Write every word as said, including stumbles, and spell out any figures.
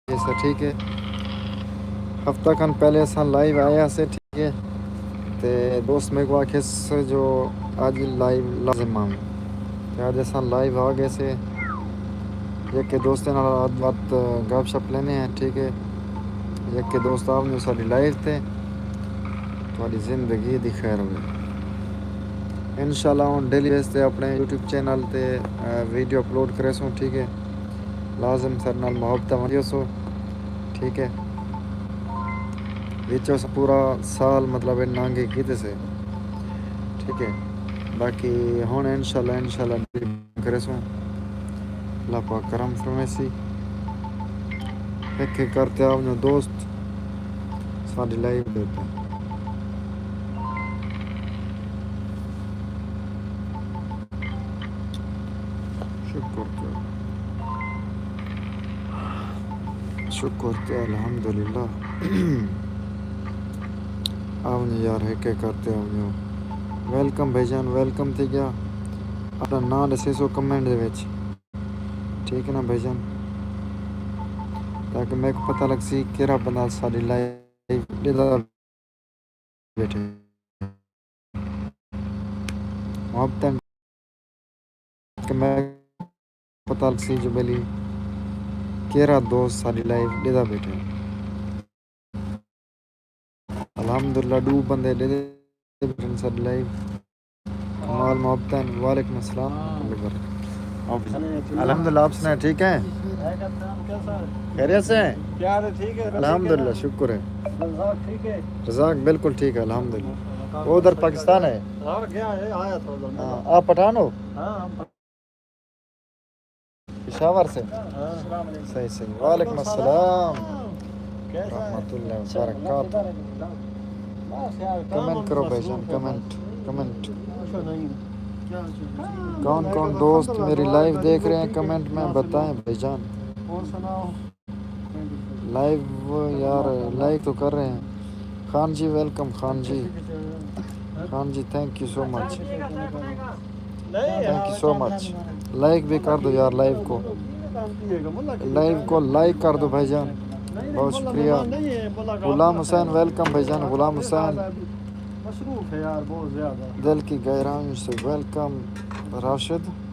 گئے سے، ٹھیک ہے۔ ہفتہ کھن پہلے اساں لائیو آئے ہاسے، ٹھیک ہے۔ تے دوست میکوں آکھے سے جو اڄ لائیو لازم آویں۔ تے اڄ اساں لائیو آ ڳئے سے۔ یکے دوستیں نال اڄ وقت گپ شپ لینے ہیں، ٹھیک ہے۔ یکے دوست آ ونڄو ساݙی لائیو تے، تہاݙی زندگی دی خیر ہووے۔ انشاءاللہ ہݨ ڈیلی بیس تے اپݨے یوٹیوب چینل تے، آ، ویڈیو اپلوڈ کریسوں، ٹھیک ہے۔ لازم ساݙے نال محبتاں ونڈیسو، ٹھیک ہے۔ وچ اساں پورا سال مطلب اے نانگے کیتے سے، ٹھیک ہے۔ باقی ہݨ انشاءاللہ، انشاءاللہ کریسوں، اللہ پاک کرم فرمیسی۔ ہک ہک کر تے آ ونڄو دوست ساݙی لائیو دے تے۔ شکر تے، شکر تے الحمدللہ۔ آ ونڄو یار، ہک ہک کر تے آ ونڄو۔ ویلکم بھائی جان، ویلکم تھی ڳیا۔ اپݨا ناں ݙسیسو کمنٹ دے وچ، ٹھیک ہے نا بھائی جان، تاکہ میکوں پتہ لڳسی کیڑھا بندہ ساݙی لائیو ݙیہدا ٻیٹھے۔ محبتاں کہ میکوں پتہ لڳسی جو بھلی کیڑھا دوست ساݙی لائیو ݙیہدا ٻیٹھے۔ الحمدللہ، ݙو بندے ݙیہدے ٻیٹھن ساݙی لائیو۔ کمال محبتاں۔ وعلیکم السلام ورحمۃ اللہ وبرکاتہ۔ الحمدللہ، آپ سنائیں، ٹھیک ہیں؟ خیریت سے ہیں؟ الحمدللہ، شکر ہے۔ رزاق بالکل ٹھیک ہے، الحمدللہ۔ وہ ادھر پاکستان ہے؟ ہاں، آپ پٹھان ہو؟ پشاور سے؟ صحیح، صحیح۔ وعلیکم السلام ورحمۃ اللہ وبرکاتہ۔ کمنٹ کرو بھائی جان، کمنٹ، کمنٹ۔ کون کون دوست میری لائیو دیکھ رہے ہیں، کمنٹ میں بتائیں بھائی جان۔ لائیو یار، لائک تو کر رہے ہیں۔ Khan ji, welcome Khan ji. Khan ji, thank you so much, think you so much. Like بھی کر دو یار، لائیو کو، لائیو کو لائک کر دو بھائی جان، بہت شکریہ۔ غلام حسین، ویلکم بھائی جان، غلام حسین۔ دل کی گہرائیوں سے ویلکم راشد۔